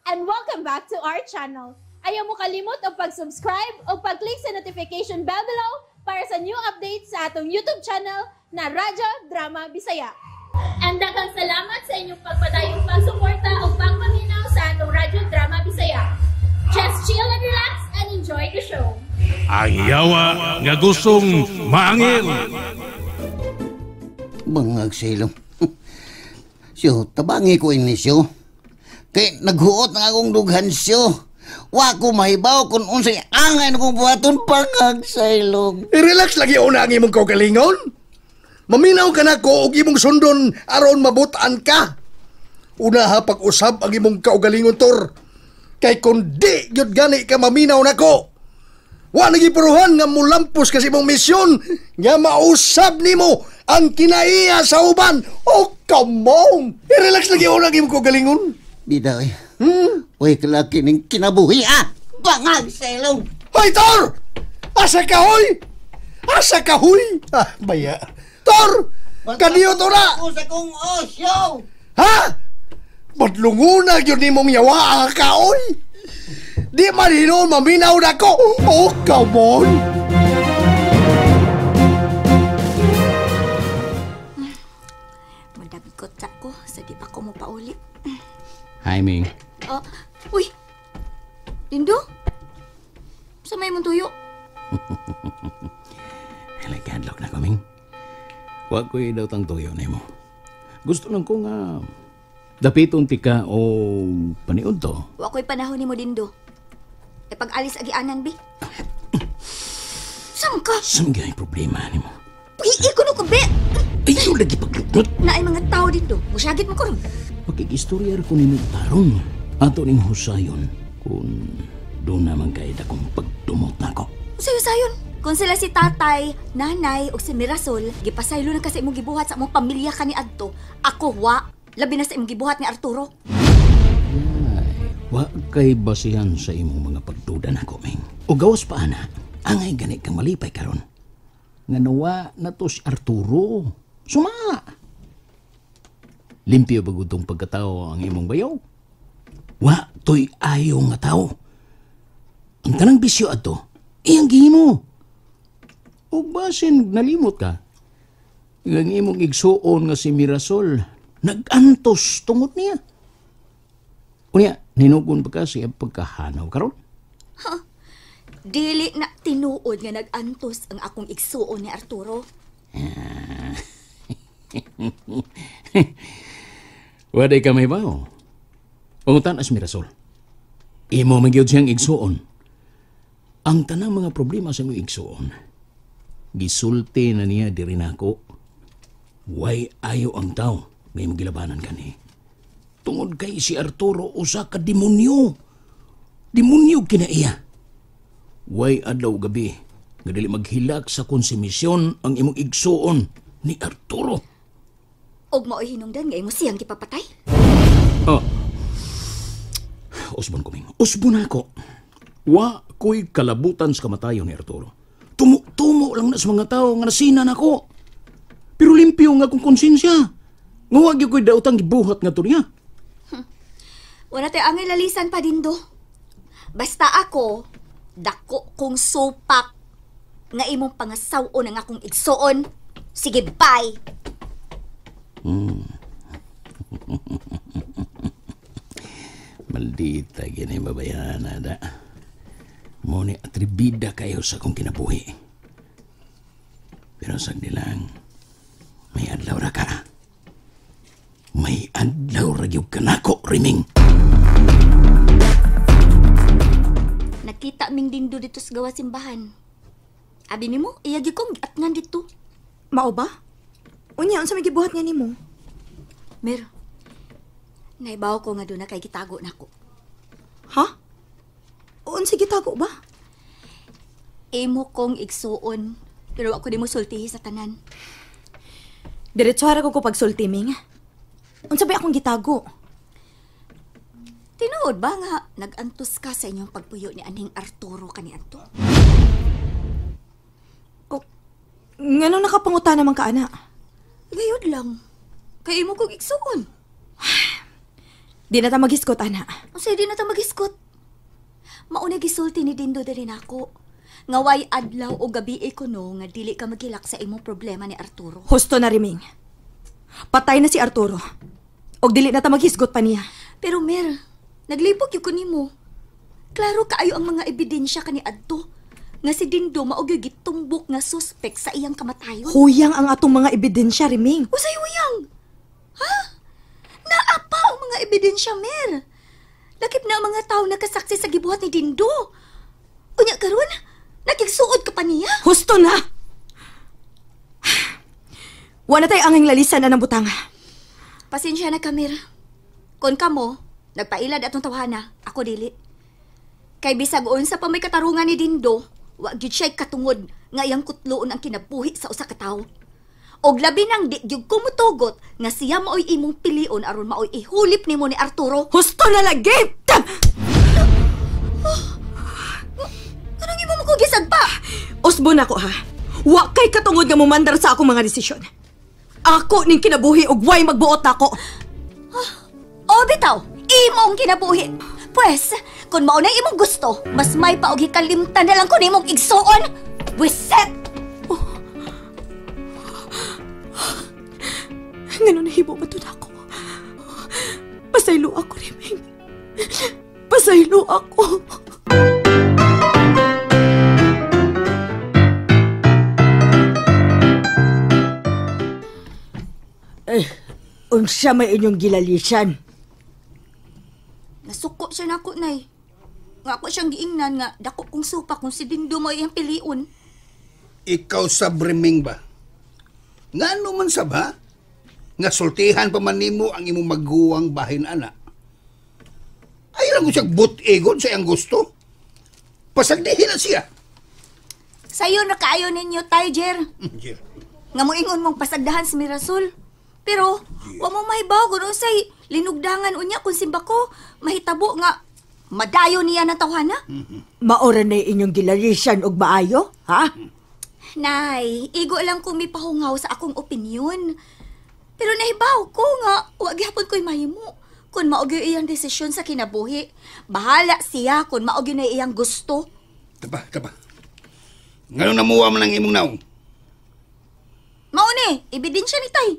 And welcome back to our channel. Ayaw mo kalimot og pag-subscribe o pag-click sa notification bell below para sa new updates sa atong YouTube channel na Radyo Drama Bisaya. And daghang salamat sa inyong pagpadayong pagsuporta o pagpaminaw sa atong Radyo Drama Bisaya. Just chill and relax and enjoy the show. Ang yawa nga gustong maangil. Bangag sa ilong. Siyo, tabangi ko ini siyo. Kay naghuot na akong dughan siyo. Wa ko mahibaw kung unsay angay na kong buhaton, bangag sa ilong. I-relax lagi una ang imong kaugalingon. Maminaw ka na ko og imong sundon aron mabutan ka. Una ha pag-usab ang imong kaugalingon, Tor. Kay kung di gyud gani ka maminaw nako, wa nagipuruhan nga mulampos kasi imong misyon nga mausab nimo ang kinaiya sa uban. Oh, come on! I-relax lagi una ang imong kaugalingon. Bida eh. Uy, kalaki ning kinabuhi ah! Bangag sa ilong! Hoy, Tor! Asa ka, hoy? Asa ka, hoy? Ah, baya. Tor! Kaniyo to na! Ako sa kong osyo! Ha? Badlunguna yun ni mong yawa ka, oy! Di man hinuon maminaw na ko! Oh, come on! Madagot ako sa di pa ko mo pauli. Hi, Ming. Oh, uy! Lindo? Sa may mong tuyo? Nagkadlok na ko, Ming. Huwag ko'y daw tang tuyo na mo. Gusto lang ko nga dapiton ti ka o paniod to. Wa ko'y panahon ni mo, Dindo. E pag-alis agianan, bi. Saan ka? Saan gay problema ni mo? Pag-iiko no ko, bi! Ayaw lagi paglugnot. Na ay mga tao, Dindo. Musyagit mo ko ron. Pakikistorya ko ni mo tarong. Ato ning husayon kung doon naman kay dakong pagdumot na ko. Sayo-sayon. Kung sila si tatay, nanay, o si Mirasol, gipasaylo na kasi imong gibuhat sa among pamilya kani adto. Ako, wa. Labi na sa imong gibuhat ni Arturo. Ay, wa kay basihan sa imong mga pagduda na ko, Ming. O gawas pa, ana. Angay gani kang malipay karon. Nga nawa na to si Arturo. Suma! Limpyo bagudong pagkatao ang imong bayaw. Wa to'y ayaw nga tao. Ang tanang bisyo adto, iyang gihimo. O basin nalimot ka. Ang imong igsuon nga si Mirasol, nag-antos tungod niya. Unya, ninugon pa ka siya pagkahanaw karon? Ha? Dili na tinuod nga nag-antos ang akong igsuon ni Arturo. Waday ka may bawo. Pangutan as Mirasol. Imo man gyud siyang igsuon. Ang tanang mga problema sa imong igsuon, gisulti na niya diri nako. Way ayo ang tao nga imong gilabanan kani. Tungod kay si Arturo usa ka demonyo. Demonyo kinaiya. Way adlaw gabi nga dili maghilak sa konsumisyon ang imong igsuon ni Arturo. Og mao'y hinungdan nga imo siyang gipapatay? Oh. Usbon ko, Ming. Usbon ako. Wa ko'y kalabutan sa kamatayon ni Arturo. Tumo-tumo lang na sa mga tao nga nasinan ako. Pero limpyo nga akong konsensya. Nga wag ko'y daotang gibuhat nga to niya. Wala tayo angay lalisan pa din do. Basta ako, dako kong supak nga imong pangasaw-on ang akong igsuon. Sige, bye! Maldita gini babayana da. Muni atribida kayo sa akong kinabuhi. Pero sagdi lang, may adlaw ra ka. May adlaw ra gyud ka nako, Riming. Nakita ming Dindo dito sa gawa simbahan. Abi nimo, iya gyud kong atngan dito. Mao ba? Unya, unsa may gibuhat nga nimo? Mer, naibaw ko nga doon na kay gitago nako. Ha? Unsa gitago ba? Imo kong igsuon, pero ako di mo sultihi sa tanan. Diretso ra ko pagsulti, Ming. Unsa ba akong gitago? Tinuod ba nga nag-antos ka sa inyong pagpuyo ni aning Arturo kaniadto? Oh, nganong nakapanguta naman ka, ana? Gayud lang. Kay imo kong igsuon. Di na ta maghisgot, ana. Unsay di na ta maghisgot? Mauna gisulti ni Dindo diri nako. Nga way adlaw o gabi kuno nga dili ka maghilak sa imong problema ni Arturo. Husto na, Riming. Patay na si Arturo. Og dili na ta maghisgot pa niya. Pero Mer, naglipok gyud ko nimo. Klaro kaayo ang mga ebidensya kani adto nga si Dindo mao gyud gitumbok nga suspek sa iyang kamatayon. Huyang ang atong mga ebidensya, Riming. Usay huyang? Ha? Naa pa ang mga ebidensya, Mer. Lakip na ang mga tao nakasaksi sa gibuhat ni Dindo. Unya karon, nakigsuod ka pa niya. Husto na. Wa na tay angay lalisan anang butanga. Pasensya na ka, Mer. Kon kamo, nagpailad atong tawhana, ako dili. Kay bisag unsa pa may katarungan ni Dindo, wa gyud siya'y katungod nga iyang kutloon ang kinabuhi sa usa ka tawo. Og labi nang di gyud ko motugot nga siya maoy imong pilion aron maoy ihulip nimo ni Arturo. Husto na lagi! Anong imo mo ko gisagpa? Usbo na ko ha. Wa kay katungod nga mumandar sa akong mga desisyon. Ako ning kinabuhi og way magbuot nako. O bitaw, imong kinabuhi. Pwes, kung mao na imong gusto, mas may pa og hikalimtan na lang kun imong igsuon. Wiset! Oh. Ngano nahimo ba to nako? Pasaylo ako, Riming. Pasaylo ako. Eh, unsa may inyong gilalisan? Nasuko siya nako, Nay. Nga ako siyang giingnan nga dako kong supa kung si Dindo mo iyang piliun. Ikaw sab, Riming ba? Ngano man sab ha? Nga sultihan pa man nimo ang imong maguwang bahin ana. Ay lang ko siyang but-egon sa iyang gusto. Pasagdihin na siya. Sayo na kaayo ninyo, Tiger. Jer. Nga moingon mong pasagdahan si Mirasol. Pero, wa mo mahibaw kung unsay linugdangan unya kung simbako, mahitabo nga madayo niya ng tawhana. Maora na inyong gilalisan og maayo, ha? Nay, igo lang kung mipahungaw sa akong opinyon. Pero nahibaw ko nga, wa gihapon ko'y mahimo. Kung mao gyud iyang desisyon sa kinabuhi, bahala siya kung mao gyud na iyang gusto. Tapa, tapa. Ngano namuha man ang imong naong? Mao ni, ebidensya ni Tay.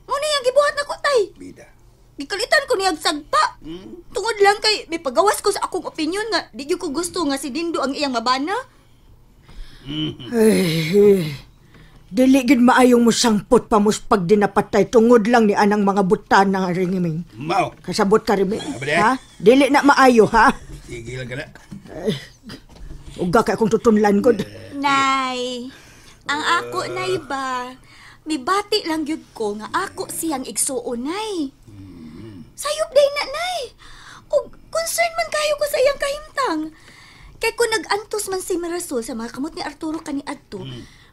Mao ni ang gibuhat nako, Tay. Bida. Gikalitan ko niyag sagpa. Tungod lang kay may pagawas ko sa akong opinyon nga di gyud ko gusto nga si Dindo ang iyang mabana. Ay, dili gid maayong musangpot pa mus pag dinapatay tungod lang ni anang mga butana nga Riming. Mao. Kasabot ka, Riming. Ha? Dili na maayo, ha? Sige lang ka na. Uga kay akong tutunlan gud. Nay, ang ako nay ba, mibati lang gyud ko nga ako siyang igsuon, nay. Sayop day na, nay. Og concern man kayo ko sa iyang kahimtang. Kay kung nag-antos man si Mirasol sa mga kamot ni Arturo kaniadto,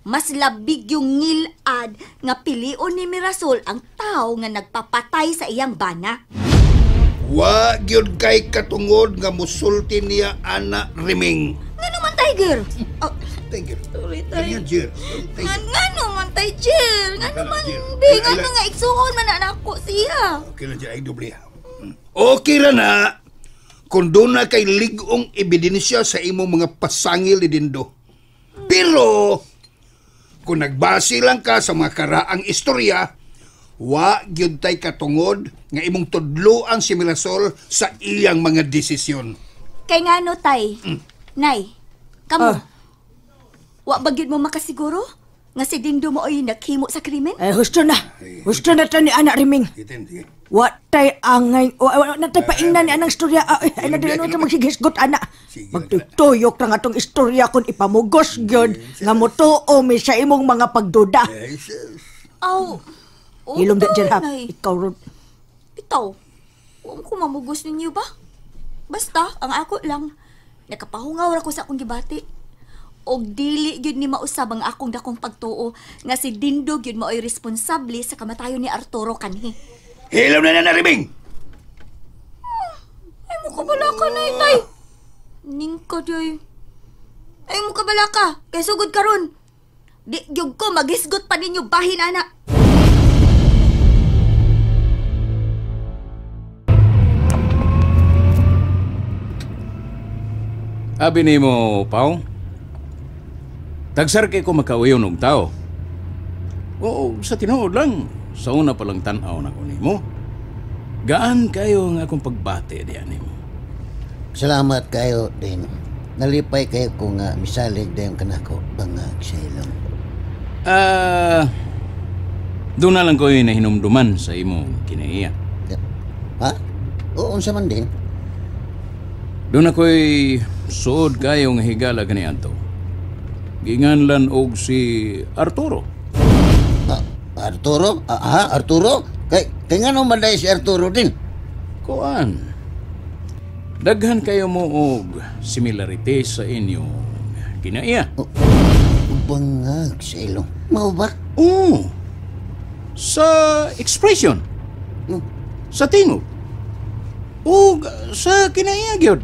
mas labig yung ngilad nga pilion ni Mirasol ang tao nga nagpapatay sa iyang bana. Wa gyud kay katungod nga musulti niya ana, Riming. Ngano man, Tiger? Oh, Tiger. Sorry, Tay. Tiger. Ngano man, Tiger? Ngano man, be? Ngano nga igsuon man na ako siya? Okay lang, Jer. Ay, doble. Okay ra na. Kung doon na kay ligong ebidensya sa imong mga pasangil ni Dindo. Pero, kung nagbase lang ka sa mga karaang istorya, wa gyud tay katungod nga imong tudloan si Mirasol sa iyang mga desisyon. Kay ngano, Tay? Nay, kamo, wa ba gyud mo makasiguro nga si Dindo mo ay naghimo sa krimen? Eh, husto na. Husto na ta ni Ana, Riming. Wa tay angay, wa na tay paingnan ni anang istorya. Ay, na dili na magsigisgot, ana. Magtutuyok ra nga tong istorya kun ipamugos gyud nga motuo mi sa imong mga pagduda. Aw. Ilom da dyan, ha. Ikaw ron. Bitaw, wa ko mamugos ninyo ba? Basta, ang ako lang, nakapahungaw ra ko sa akong gibati. Og dili gyud ni mausab ang akong dakong pagtuo nga si Dindo gyud maoy responsable sa kamatayon ni Arturo kanhi. Hilom na na, Riming! Ay mo kabala ka na, Tay. Ning ka, day. Ay mo kabala ka. Kay sugod karon. Di gyud ko maghisgot pa ninyo bahin, ana. Abi nimo, Pao. Tagsar kay ko makauyon og tao. Oo, sa tinuod lang, sa una pa lang tan-aw na ko nimo. Gaan kayo ang akong pagbati diyan nimo. Salamat kayo din. Nalipay kayo ko nga misalig dayon kanako bangag sa ilong. Doon na lang ko yung nahinumduman sa imong kinaiya. Ha? Oo, unsa man din? Doon ako'y suod kayong higala kaniadto. Ginganlan og si Arturo. Arturo? Ah, Arturo? Kay ngano man day si Arturo din? Kuan. Daghan kayo mo og similarity sa inyong kinaiya. Oh, bangag sa ilong. Mao ba? Oo. Sa expression. Sa tingog. O sa kinaiya gyud.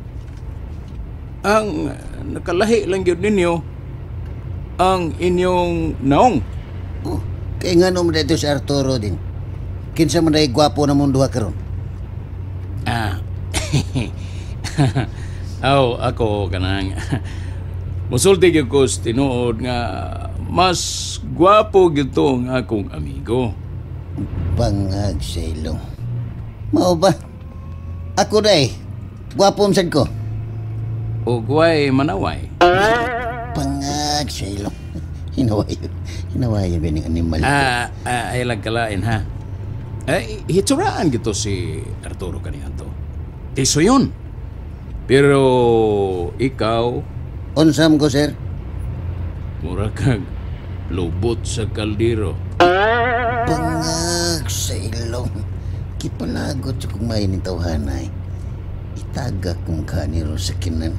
Ang nakalahi lang gyud ninyo ang inyong naong. Oh, kay ngano man dito si Arturo din? Kinsa man day gwapo na mong duha karon? Ah. Aw, ako kanang musulti gyud ko sa tinuod nga mas gwapo gyud to ang akong amigo. Bangag sa ilong. Mao ba? Ako day, gwapo man sad ko. Ugway manaway. Bangag sa ilong. Hinaway. Hinaway ba ng animal? Ay lang kalain ha. Ay, hitsuraan gito si Arturo kaniadto. Tiso yun. Pero ikaw... Unsam ko, sir? Mura kag lubot sa kaldero. Bangag sa ilong. Kipalagot sa kung may nitawhanay. Itaga kong kaniro sa kinan.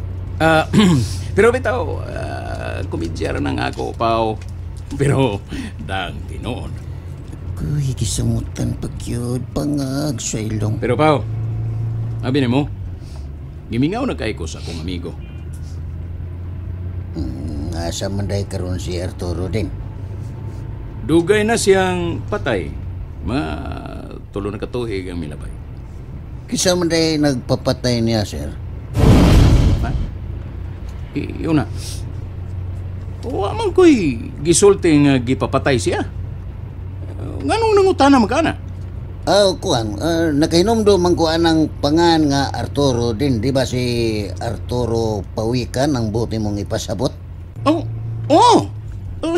Pero bitaw, komedya ra nang ako, Pao. Pero dang tinuod. Kuy, gisamutan pagyud, bangag sa ilong. Pero Pao, abi nimo, gimingaw na kay ko sa akong amigo. Asa man day karon si Arturo din? Dugay na siyang patay. Mga tulo na katuig ang milabay. Kinsa man day nagpapatay niya, sir? Ha? Yun na. Wa man ko'y gisulti nga gipapatay siya. Nganong nangutana magkana? Kuan, nakahinomdom man ko anang pangan nga Arturo din. Di ba si Arturo Pawikan ang buti mong ipasabot? Oh, oh.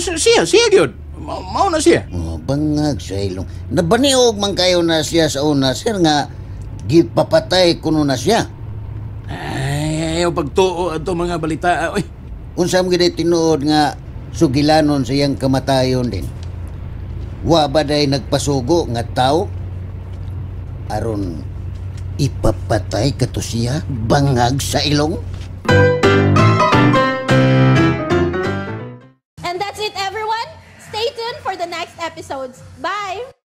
Siya, siya gyud. Mao na siya. Oh, bangag sa ilong. Nabaniog man kayo na siya sa una, sir, nga gipapatay kuno na siya. Ay, ayaw pagtuo ato mga balita. Oy. Unsa man gid tinuod nga sugilanon sa iyang kamatayon din? Wa ba day nagpasugo nga tao aron ipapatay kato siya bangag sa ilong? And that's it, everyone. Stay tuned for the next episodes. Bye!